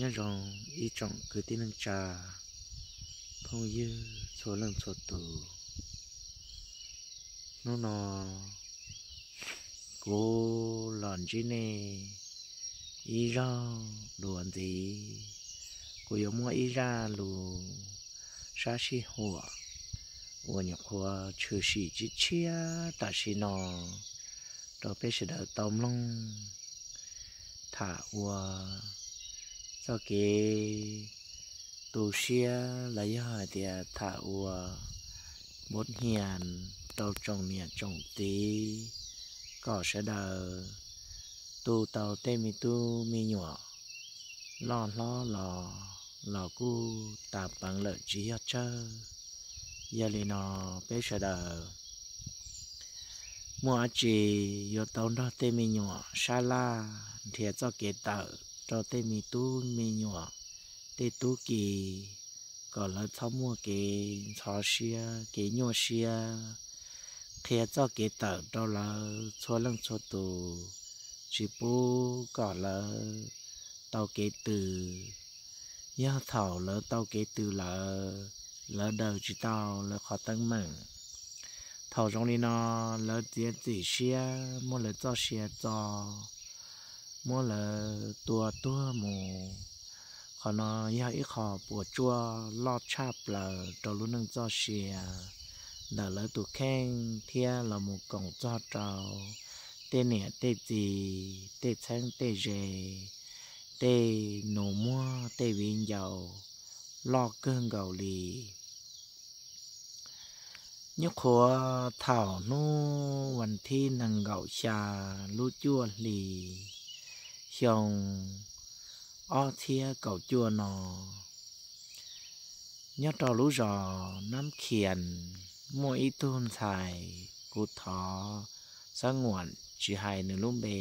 Nyob zoo ib tsoom kwv tij neej tsa, phooj ywg txhua leej txhua tus. Hnub no kuv los ntsib nej ib zaug dua ntxiv, kuv yuav muaj ib zaj lus sab sij huam uas nyuam qhuav tshwm sim tshiab tshiab tam sim no rau peb sawv daws tau mloog, tham ua txoj kev tu siab los yog hais tias tham ua npuab hnia rau tsoom niam tsoom txiv, kom sawv daws tu tau tej me tub me nyuam loj hlob los, los kuj tas peev lawm tsis yog tsawg. Yog li no peb sawv daws muaj dab tsi yuav tau nrog tej me nyuam sab laj nrhiav txoj kev tawm rau tej me tub me nyuam, tej tub ki, kom lawv txhob muaj kev ntxhov siab kev nyuaj siab, qhia txoj kev tawm rau lawv txhua leej txhua tus, tsis pub kom lawv tau kev tws. Yog thaum lawv tau kev tws lawm, lawv daws tsis tau lawv qhov teeb meem. Thaum zoo li no lawv txiav txim siab muab lawv txoj sia txo, muab lawv tua tuag mus. Qhov no yog ib qho puas tsuaj loj tshaj plaws rau lub neej txoj sia ntawm lawv tus kheej thiab los mus koom txog rau tej niam tej txiv, tej txheeb tej ze, tej nus muag tej viv ncaus loj kawg nkaus li. Nyob qhuav thaum hnub vas thib nees nkaum xya lub cuaj hli xyoo ob txhiab kaum cuaj no, nyob rau lub zos Nab Khias muaj ib tug ntxhais, kuv thov xab nguam tsis hais nws lub npe.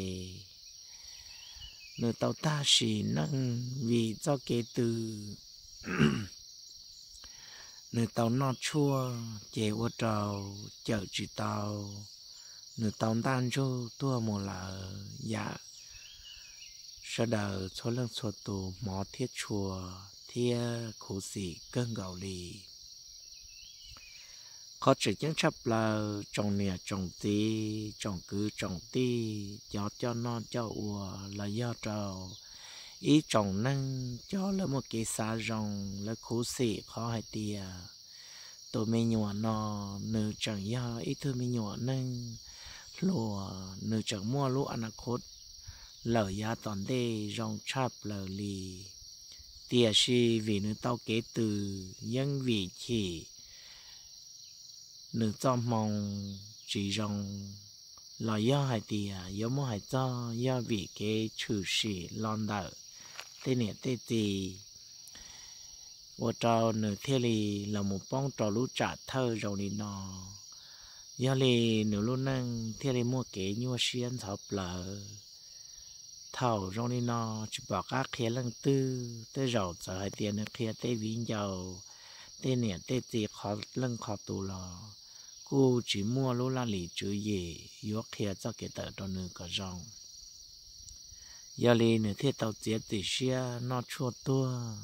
Nws tau tag sim neej vim txoj kev tws, nws tau noj tshuaj ces ua rau cawm tsis tau, nws tau ntaj ntsug tuag mus lawm yam sawv daws txhua leej txhua tus hmov thiab tshua thiab khuv xim kawg nkaus li. Qhov tseem ceeb tshaj plaws tsoom niam tsoom txiv tsoom kwv tsoom tij cov coj noj coj ua los yog rau ib tsoom neeg cov lawv muaj kev xav zoo, lawv khuv xim qhov hais tias tus me nyuam no nws tseem yog ib tug me nyuam neeg hluas, nws tseem muaj lub a na khos lawm yav tom ntej zoo tshaj plaws li. Tiam sis vim nws tau kev tws yeej vim chim nws txoj hmoo tsis zoo, los yog hais tias yuav muab hais txog yog vim kev tshwm sim los ntawm tej niam tej txiv, ua rau nws thiaj li los mus poob rau lub tsam thawj zoo li no. Yog li nws lub neej thiaj li muaj kev nyuaj siab ntxhov plawv. Thaum zoo li no tsis pom qab qhia leej twg, tej zaum txawm hais tias nws qhia tej viv ncaus, tej niam tej txiv qhov leej qhov tus los kuj tsis muaj lub laj lim tswv yim yuav qhia txoj kev tawm rau nws kom zoo. Yog li nws thiaj tau txiav txim siab noj tshuaj tuag.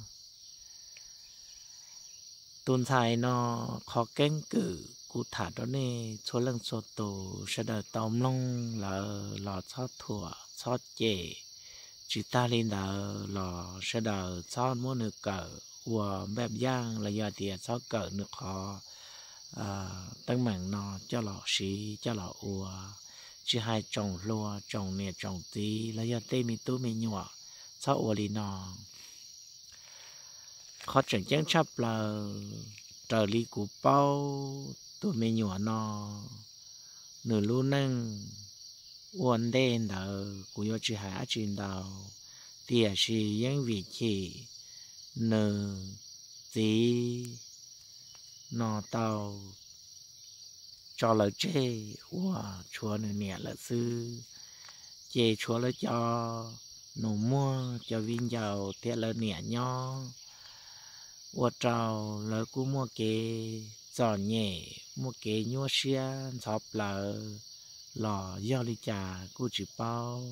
Tus ntxhais no, qhov keeb kwm kuv tham rau nej txhua leej txhua tus sawv daws tau mloog lawm los txhob thuam txhob cem. Tsis tag li ntawd los sawv daws txhob muab nws kawm ua npaj yaj los yog tias txhob kawm nws qhov teeb meem no coj los siv coj los ua. Tsis hais tsoom hluas tsoom niam tsoom txiv los yog tej me tub me nyuam, txhob ua li no. Qhov tseem ceeb tshaj plaws, raws li kuv paub tus me nyuam no, nws lub neej ua ntej ntawd kuv yuav tsis hais dab tsi ntau, tiam sis yeej vim chim nws txiv no tau tso lawv tseg ua tshuav nws niam lawm xwb, ces tshuav lawv cov nus muag cov viv ncaus thiab lawv niam nyob, ua rau lawv kuj muaj kev txom nyem muaj kev nyuaj siab ntxhov plawv los yog li cas kuj tsis paub.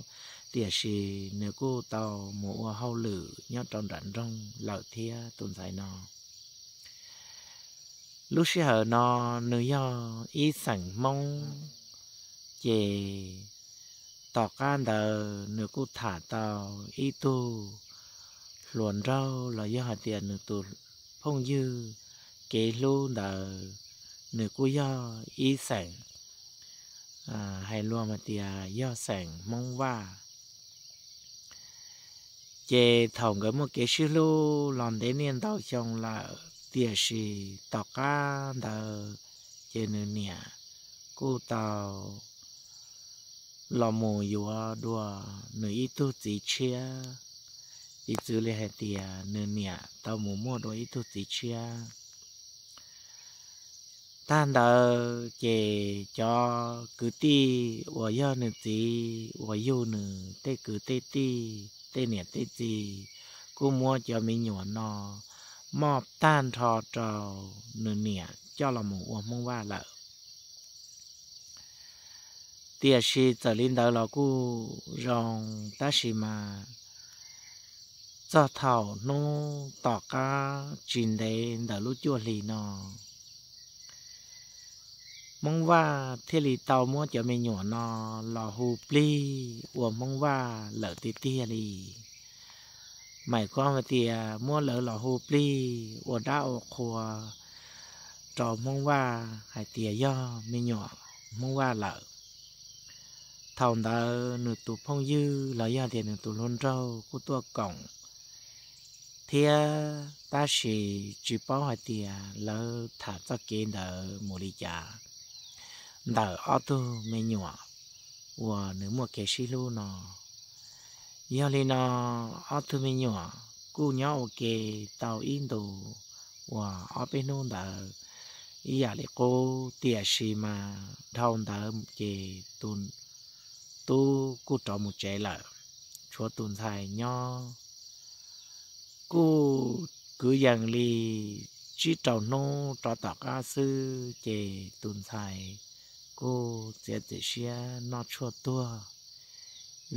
tiam sis nws kuj tau mus ua hauj lwm nyob rau nram nroog lawm thiab tus ntxhais no. Lub sij hawm no nws yog ib xeem Hmoob, ces tom qab ntawd nws kuj tham tau ib tug hluas nraug los yog hais tias nws tus phooj ywg kev hlub ntawd, nws kuj yog ib xeem, hais luag hais tias yog xeem Hmoob Vaj. Ces thaum nkawd muaj kev sib hlub los ntev niaj ntau xyoo lawm, tiam sis tom qab ntawd ces nws niam kuj tau los mus yuav dua nws ib tug txiv tshiab. Piv txwv li hais tias nws niam tau mus muaj dua ib tug txiv tshiab. Tag ntawd ces cov kwv tij uas yog nws txiv uas yug nws tej kwv tej tij, tej niam tej txiv kuj muab cov me nyuam no moj tag nrho rau nws niam coj los mus ua Hmoob Vaj lawm. Tiam sis txawm li ntawd los kuj zoo, tab sis mas txog thaum hnub tom qab tsis ntev ntawm lub cuaj hlis no, Hmoob Vaj thiaj li tau muab cov me nyuam no los hu plig ua Hmoob Vaj lawm tiag tiag li. Maim koj hais tias muab lawv los hu plig ua dab ua qhua rau Hmoob Vaj hais tias yog me nyuam Hmoob Vaj lawm. Thaum ntawd nws tus phooj ywg los yog tias nws tus hluas nraug kuj tuaj koom thiab, tab sis tsis paub hais tias lawv tham txoj kev ntawd mus li cas ntawm ob tug me nyuam uas nws muaj kev sib hlub no. Yog li no, ob tug me nyuam kuj nyob ua ke tau ib ntus uas ob peb hnub ntawd ib yam li qub, tiam sis mas dhau ntawd ces tus tub kuj rov mus tsev lawm, tshuav tus ntxhais nyob. Kuj kwv yees li tsib rau hnub rov tom qab xwb ces tus ntxhais kuj txiav txim siab noj tshuaj tuag,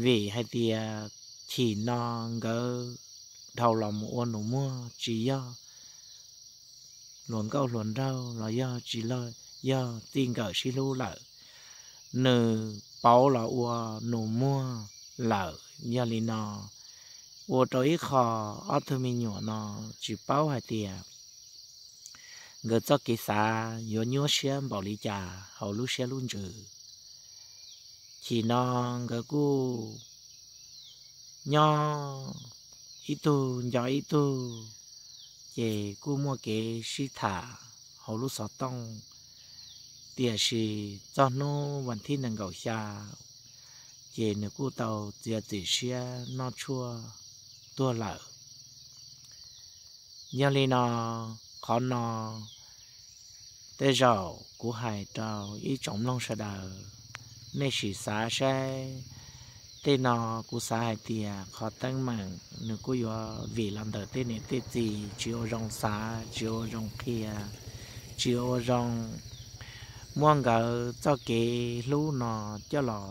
vim hais tias chim no nkawd dhau los mus ua nus muag tsis yog hluas nkauj hluas nraug los yog tsis yog txij nkawm sib hlub lawm, nws pauv los ua nus muag lawm. Yog li no, ua rau ib qho ob tug me nyuam no tsis paub hais tias nkawd txoj kev xav yuav nyuaj siab npaum li cas hauv lub siab lub ntsws. Chim no nkawd kuj nyob ib tug nco ib tug, ces kuj muaj kev sib tham hauv lub xov tooj, tiam sis txog hnub vas thib nees nkaum xya ces nws kuj tau txiav txim siab noj tshuaj tuag lawm. Yog li no, qhov no tej zaum kuv hais rau ib tsoom mloog sawv daws, nej sim xav saib. Tej no kuv xav hais tias qhov teeb meem nws kuj yuav vim los ntawm tej niam tej txiv tsis ua zoo xav, tsis ua zoo qhia, tsis ua zoo muab nkawd txoj kev hlub no coj los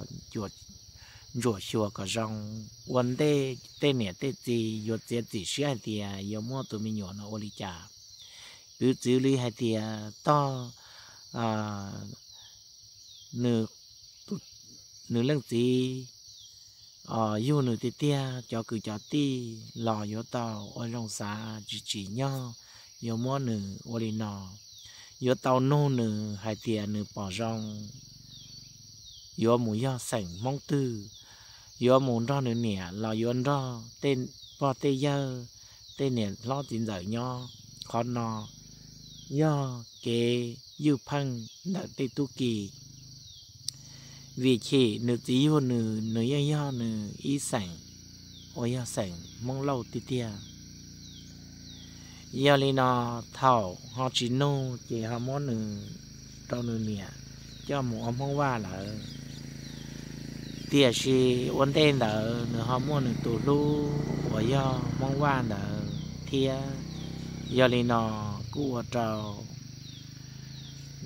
ntsuam xyuas kom zoo. Ua ntej tej niam tej txiv yuav txiav txim siab hais tias yuav muab tus me nyuam no ua li cas, piv txwv li hais tias tog nws leej txiv yug nws tiag tiag, cov kwv cov tij los yuav tau ua zoo xav tsis tsim nyog yuav muab nws ua li no, yuav tau nug nws hais tias nws pom zoo yuav mus yog xeem Hmoob twg, yuav mus nrog nws niam los yuav nrog tej pog tej yawg, tej niam hlob txiv ntxawm nyob. Qhov no yog kev ywj pheej ntawm tej tub ki, vim chim nws txiv yug nws, nws yeej yog nws ib xeem uas yog xeem Hmoob Lauj tiag tiag. Yog li no, thaum ho tsis nug ces ho muab nws rau nws niam coj mus ua Hmoob Vaj lawm. Tiam sis ua ntej ntawd nws ho muaj nws tus hlub uas yog Hmoob Vaj ntawd thiab. Yog li no kuj ua rau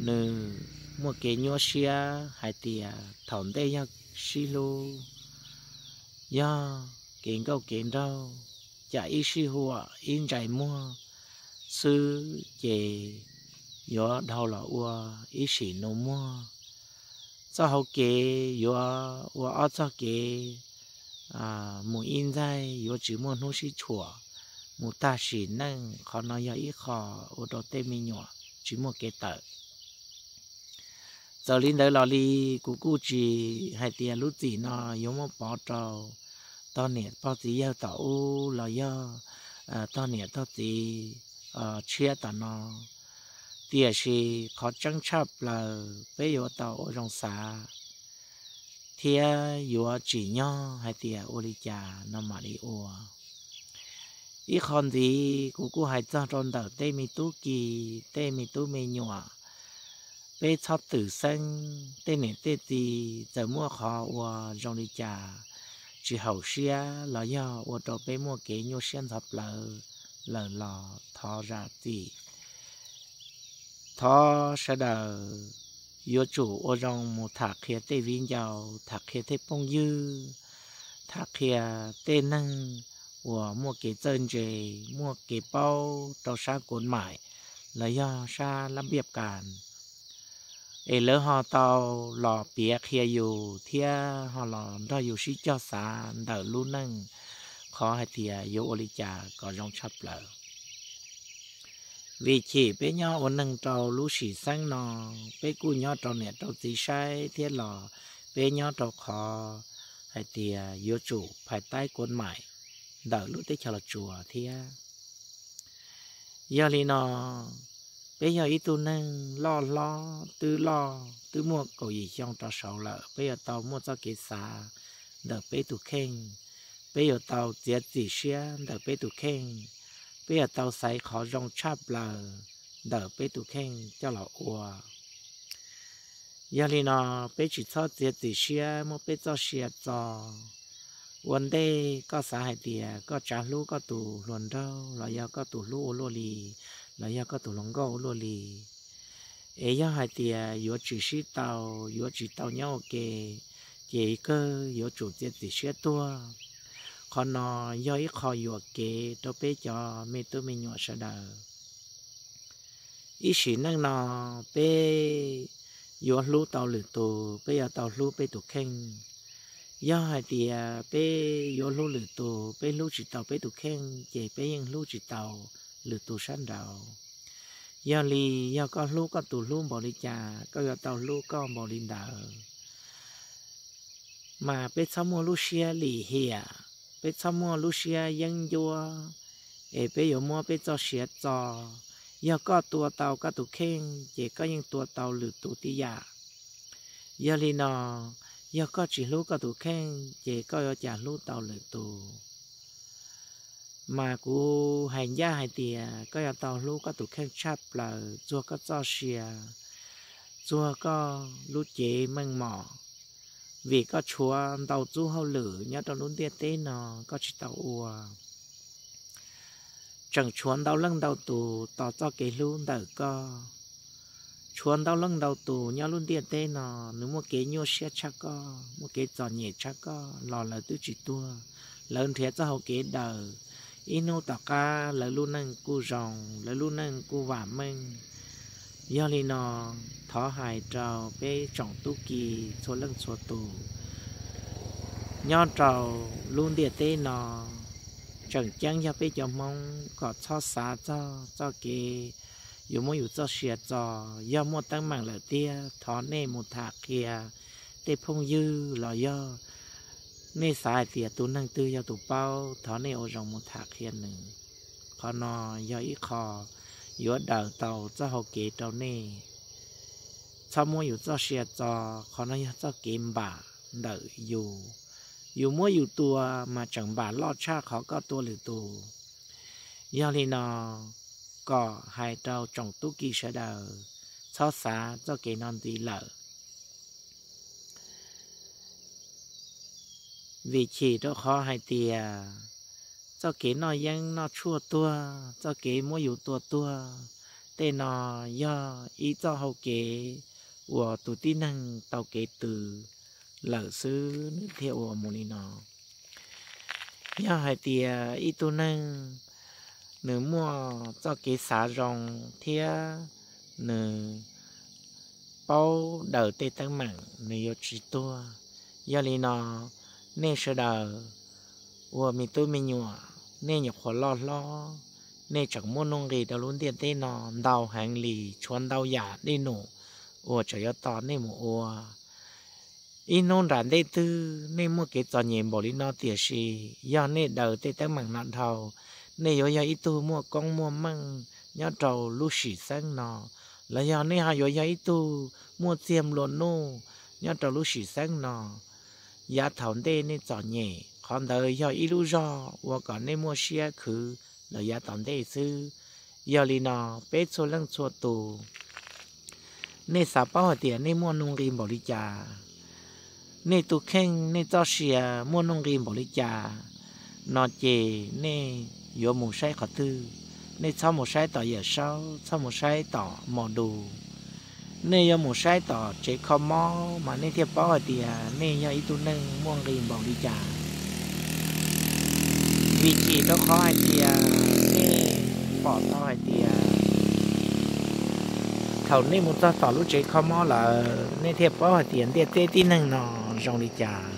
nws muaj kev nyuaj siab hais tias thaum ntej yog sib hlub yog kev nkauj kev nraug, cas ib sij huam ib ntsais muag xwb ces yuav dhau los ua ib sim nus muag. Txoj hau kev yuav ua ob txoj kev mus ib ntxaig, yuav tsis muaj hnub sib tshuam, mus tag sim neej. Qhov no yog ib qho ua rau tej me nyuam tsis muaj kev tawm. Txawm li ntawd los li, kuv kuj tsis hais tias lub txim no yuav muab pov rau tog niam pog txiv yawg tom ub los yog tog niam tog txiv tshiab tom no. Tiam sis qhov tseeb tshaj plaws peb yuav tau ua zoo xav thiab yuav tsim nyog hais tias ua li cas no mam li ua. Ib qho ntxiv kuv kuj hais txog rau ntawm tej me tub ki, tej me tub me nyuam, peb txhob twm xeeb. Tej niam tej txiv txawm muaj qhov ua zoo li cas tsis haum siab los yog ua rau peb muaj kev nyuaj siab ntxhov plawv lawm los thov zam txim. Thov sawv daws yuav tsum ua zoo mus tham qhia tej viv ncaus, tham qhia tej phooj ywg, tham qhia tej neeg uas muaj kev txawj ntse, muaj kev paub rau sab kuv maim los yog sab lab npiaj kas, es lawv ho tau los piav qhia yus thiab ho los nrog yus sib cog xav ntawm lub neej, qhov hais tias yuav ua li cas kom zoo tshaj plaws. Vim chim peb nyob ua neeg rau lub sim xeeb no, peb kuj nyob rau niam rau txiv saib thiab los peb nyob rau qhov hais tias yuav tsum phais taib kuv maim ntawm lub teb chaws Los Tsuas thiab. Yog li no, peb yog ib tug neeg loj hlob twb loj twb muaj kaum yim xyoo rov saud lawm, peb yuav tau muaj txoj kev xav ntawm peb tus kheej, peb yuav tau txiav txim siab ntawm peb tus kheej, peb yuav tau xaiv qhov zoo tshaj plaws ntawm peb tus kheej coj los ua. Yog li no, peb tsis txhob txiav txim siab muab peb txoj sia txo. Ua ntej koj xav hais tias koj tsav hlub koj tus hluas nraug los yog koj tus hlub ua luaj li, los yog koj tus hluas nkauj ua luaj li, es yog hais tias yuav tsis sib tau, yuav tsis tau nyob ua ke, ces kawg yuav tsum txiav txim siab tuag. Qhov no yog ib qho yuam kev rau peb cov me tub me nyuam sawv daws. Ib sim neej no peb yuav hlub tau lwm tus, peb yuav tau hlub peb tus kheej. Yog hais tias peb yuav hlub lwm tus, peb hlub tsis tau peb tus kheej, ces peb yeej hlub tsis tau lwm tus sab nraud. Yog li, yog koj hlub koj tus hlub npaum li cas, koj yuav tau hlub koj npaum li ntawd. Mas peb txhob muaj lub siab lim hiam, peb txhob muaj lub siab yeeb ncuab, es peb yuav muab peb txoj sia txo. Yog koj tua tau koj tus kheej, ces koj yeej tua tau lwm tus tib yam. Yog li no, yog koj tsis hlub koj tus kheej, ces koj yuav cas hlub tau lwm tus? Mas kuv hais ncaj hais tias koj yuav tau hlub koj tus kheej tshaj plaws, txuag koj txoj sia, txuag koj lub cev meej mom, vim koj tshuav ntau txub hauj lwm nyob rau lub ntiaj teb no koj tsis tau ua. Tseem tshuav ntau leej ntau tus tos txoj kev hlub ntawm koj. Tshuav ntau leej ntau tus nyob lub ntiaj teb no, nws muaj kev nyuaj siab tshaj koj, muaj kev txom nyem tshaj koj los lawv twb tsis tuag. Lawv nrhiav txoj hau kev daws, ib hnub tom qab lawv lub neej kuj zoo, lawv lub neej kuj vam meej. Yog li no, thov hais rau peb tsoom tub ki txhua leej txhua tus nyob rau lub ntiaj teb no, tseem ceeb yog peb cov Hmoob kom txhob xav txog txoj kev yuav muab yus txoj sia txo. Yog muaj teeb meem lawm tiag, thov nej mus tham qhia tej phooj ywg los yog nej xav hais tias tus neeg twg yog tus paub, thov nej ua zoo mus tham qhia nws. Qhov no yog ib qho yuav daws tau txoj hau kev rau nej. Txhob muab yus txoj sia txo, qhov no yog txoj kev npam ntawm yus. Yus muab yus tua mas tseem npam loj tshaj qhov koj tua lwm tus. Yog li no, kom hais rau tsoom tub ki sawv daws txhob xav txoj kev no ntxiv lawm. Vim chim rau qhov hais tias txoj kev noj yeeb noj tshuaj tuag, txoj kev muab yus tua tuag, tej no yog ib txoj hau kev uas tus tib neeg tau kev tws lawm xwb nws thiaj ua mus li no. Yog hais tias ib tug neeg nws muaj txoj kev xav zoo thiab nws paub daws tej teeb meem, nws yuav tsis tuag. Yog li no, nej sawv daws ua me tub me nyuam, nej nyuam qhuav loj hlob, nej tseem muaj nuj nqis rau lub ntiaj teb no ntau heev li, tshuav ntau yam dej num uas tseem yuav tos nej mus ua. Ib hnub nram ntej twg nej muaj kev txom nyem npaum li no, tiam sis yog nej daws tej teeb meem no dhau, nej yuav yog ib tug muaj koob muaj meej nyob rau lub sim xeeb no, los yog nej ho yuav yog ib tug muaj txiag nplua nuj nyob rau lub sim xeeb no. Yav thaum ntej nej txom nyem, qhov ntawd yog ib lub zog ua kom nej muaj siab khwv los yav tom ntej xwb. Yog li no, peb txhua leej txhua tus, nej xav paub hais tias nej muaj nuj nqis npaum li cas, nej tus kheej nej txoj sia muaj nuj nqis npaum li cas no ces nej yuav mus saib qhov twg? Nej txhob mus saib tom Yawm Saub, txhob mus saib tom Mos Dus, nej yuav mus saib tom tsev kho mob mas nej thiaj paub hais tias nej yog ib tug neeg muaj nqis npaum li cas. Vim chim rau qhov hais tias nej pom tau hais tias thaum nej mus txog tom lub tsev kho mob lawm, nej thiaj paub hais tias ntiaj teb tib neeg no zoo li cas.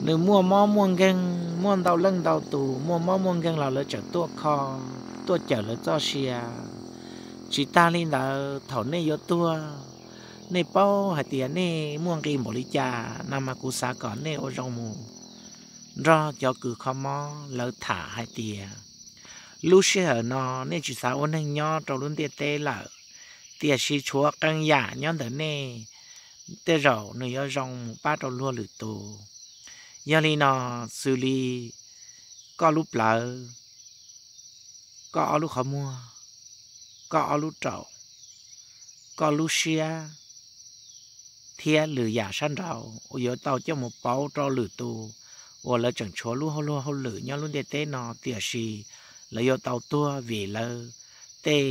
Nws muaj mob muaj nkeeg, muaj ntau leej ntau tus muaj mob muaj nkeeg los lawv tseem tuaj kho, tuaj cawm lawv txoj sia. Tsis tas li ntawd, thaum nej yuav tuag, nej paub hais tias nej muaj nqis npaum li cas no mas kuv xav kom nej ua zoo mus nrog cov kws kho mob lawv tham hais tias lub sij hawm no nej tsis xav ua neeg nyob rau lub ntiaj teb lawm, tiam sis tshuav qee yam nyob ntawm nej, tej zaum nws yuav zoo mus pab rau luag lwm tus. Yog li no, xws li koj lub plawv, koj ob lub qhov muag, koj ob lub raum, koj lub siab, thiab lwm yam sab nraud uas yuav tau coj mus pauv rau lwm tus uas lawv tseem tshuav lub hauj lwm nyob lub ntiaj teb no, tiam sis lawv yuav tau tuag vim lawv tej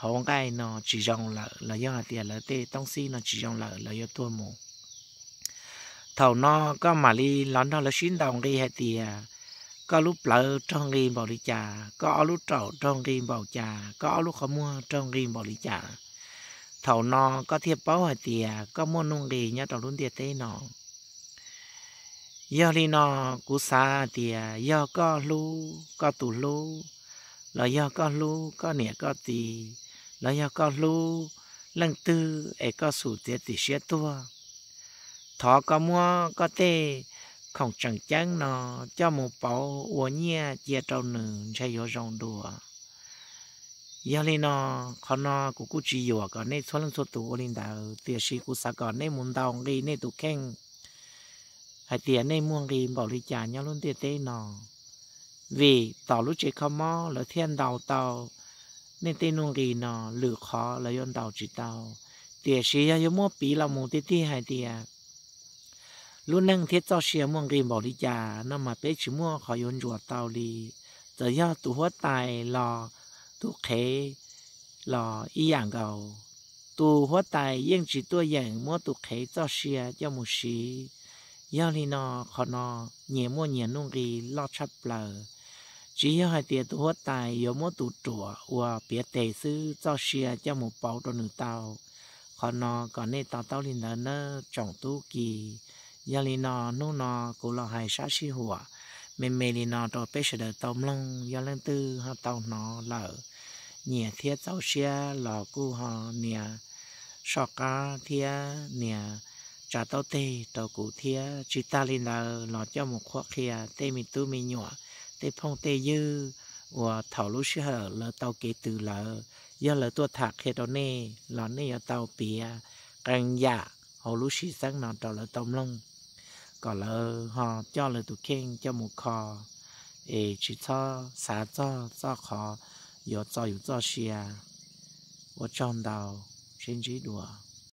hauv nqaij no tsis zoo lawm, los yog hais tias lawv tej toob xib no tsis zoo lawm, lawv yuav tuag mus. Thaum no koj mam li los nrog lawv sib ntaus nqi hais tias koj lub plawv raug nqi npaum li cas, koj ob lub raum raug nqi npaum cas, koj ob lub qhov muag raug nqi npaum li cas. Thaum no koj thiaj paub hais tias koj muaj nuj nqis nyob rau lub ntiaj teb no. Yog li no, kuv xav tias yog koj hlub koj tus hlub, los yog koj hlub koj niam koj txiv, los yog koj hlub leej twg es koj xum txiav txim siab tuag, thov koj muab koj tej khoom tseem ceeb no coj mus pauv ua nyiaj cia rau nws ntshe yuav zoo dua. Yog li no, qhov no kuv kuj tsis yuam kom nej txhua leej txhua tus ua li ntawd, tiam sis kuv xav kom nej mus ntaus nqi nej tus kheej hais tias nej muaj nqi npaum li cas nyob lub ntiaj teb no. Vim tom lub tsev kho mob lawv thiaj ntaus tau nej tej nuj nqis no, lwm qhov lawv yuav ntaus tsis tau. Tiam sis yog yuav muab piv los mus tiag tiag hais tias lub neej thiab txoj sia muaj nqi npaum li cas no mas peb tsis muaj qhov yuav ntsuas tau li. Txawm yog tus huab tais los tus qhev los ib yam nkaus. Tus huab tais yeej tsis tuaj yeem muab tus qhev txoj sia coj mus siv. Yog li no, qhov no nyias muaj nyias nuj nqis loj tshaj plaws. Tsis yog hais tias tus huab tais yuav muab tus ruam uas piav tes xwb txoj sia coj mus pauv rau nws tau. Qhov no kom nej to taub li ntawd nawb tsoom tub ki. Yog li no, hnub no kuv los hais sab sij huam me me li no rau peb sawv daws tau mloog, yog leej twg ho tau hnov lawm, nyiam thiab txaus siab los kuj ho nias soj qab thiab nias tsa taub teg rau kuv thiab. Tsis tas li ntawd los coj mus qhuab qhia tej me tub me nyuam, tej phooj tej ywg uas thaum lub sij hawm lawv tau kev tws lawm, yog lawv tuaj tham qhia rau nej los nej yuav tau piav qee yam hauv lub sij xeeb no rau lawv tau mloog, kom lawv ho coj lawv tus kheej coj mus kho, es tsis txhob xav txog txoj qhov yuav txo yus txoj sia. Ua tsaug ntau, sib ntsib dua.